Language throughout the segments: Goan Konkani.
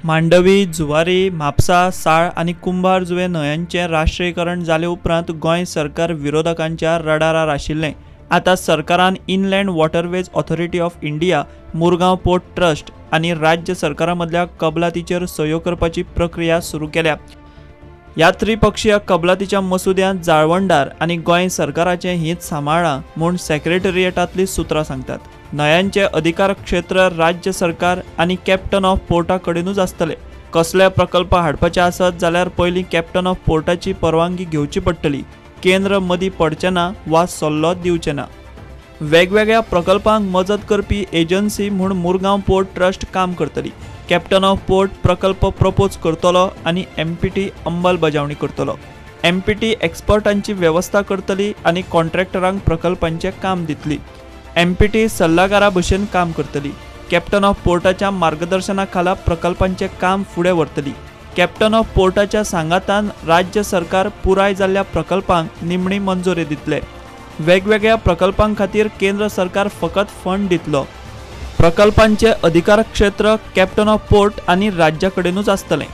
मांडवी, जुवारी, म्हापसा, साळ आनी कुंभार जुवे न्हंयांचें राष्ट्रीयकरण जाले उपरांत गोंय सरकार विरोधकांच्या रडारार आशिल्लें. आतां सरकारान Inland Waterways Authority of India, Murgaon Port Trust आनी राज्य सरकारा मदल्या कबलातीचेर सयो करपाची प्रक्रिया सुरू केल्या. ह्या त्रिपक्षीय कबलातीच्या मसुद्यांत जाळवणदार आनी गोंय सरकाराचें हीत सांबाळ्ळां म्हूण सेक्रेटेरिएटांतलीं सुत्रां सांगतात. न्हंयांचे अधिकार क्षेत्र राज्य सरकार आनी कॅप्टन ऑफ पोर्टा कडेनूच आसतले. कसले प्रकल्प हाडपाचे आसत जाल्यार पयलीं कॅप्टन ऑफ पोर्टाची परवानगी घेवची पडटली. केंद्र मदीं पडचें ना वा सल्लो दिवचें ना. वेगवेगळ्या प्रकल्पांक मजत करपी एजन्सी म्हूण मुरगांव पोर्ट ट्रस्ट काम करतली. कॅप्टन ऑफ पोर्ट प्रकल्प प्रपोज करतलो आनी एमपीटी अंमलबजावणी करतलो. एमपीटी एक्सपर्टांची वेवस्था करतली आनी कॉन्ट्रॅक्टरांक प्रकल्पांचें काम दितली. एमपीटी सल्लागारा भशेन काम करतली. कॅप्टन ऑफ पोर्टाच्या मार्गदर्शना खाला प्रकल्पांचें काम फुडें व्हरतली. कॅप्टन ऑफ पोर्टाच्या सांगातान राज्य सरकार पुराय जाल्ल्या प्रकल्पांक निमणी मंजुरी दितले. वेगवेगळ्या प्रकल्पां खातीर केंद्र सरकार फकत फंड दितलो. प्रकल्पांचे अधिकार क्षेत्र कॅप्टन ऑफ पोर्ट आनी राज्या कडेनूच आसतलें.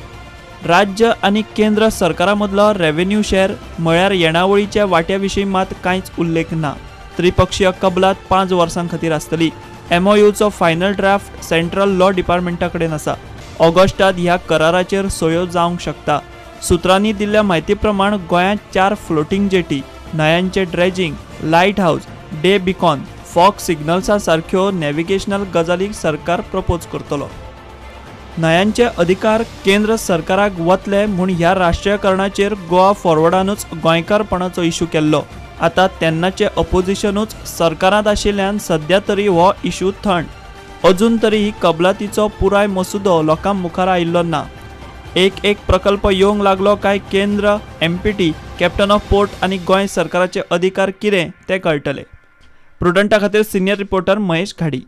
राज्य आनी केंद्र सरकारा मदलो रेव्हेन्यू शेअर म्हळ्यार येणावळीच्या वांट्या विशीं मात कांयच उल्लेख ना. त्रिपक्षीय कबलात 5 वर्सां खातीर आसतली. एमओयूचो फायनल ड्राफ्ट सेंट्रल लॉ डिपार्टमेंटा कडेन आसा. ऑगस्टात ह्या कराराचेर सयो जावंक शकता. सुत्रांनी दिल्ल्या म्हायती प्रमाण गोंयांत 4 फ्लोटींग जेटी, न्हंयांचे dredging, lighthouse, day beacon, fog सिग्नल्सा सारक्यो नॅव्हिगेशनल गजाली सरकार प्रपोज करतलो. न्हंयांचे अधिकार केंद्र सरकाराक वतले म्हूण ह्या राष्ट्रीयकरणाचेर गोवा फॉरवर्डानूच गोंयकारपणाचो इशू केल्लो. आतां तेन्नाचे अपोजिशनूच सरकारांत आशिल्ल्यान सद्या तरी हो इशू थंड. अजून तरी ही कबलातीचो पुराय मसुदो लोकां मुखार आयिल्लो ना. एक एक प्रकल्प येवंक लागलो काय केंद्र, एमपीटी, कॅप्टन ऑफ पोर्ट आनी गोंय सरकाराचे अधिकार कितें ते कळटले. प्रुडंटा खातीर सिनियर रिपोर्टर महेश घाडी.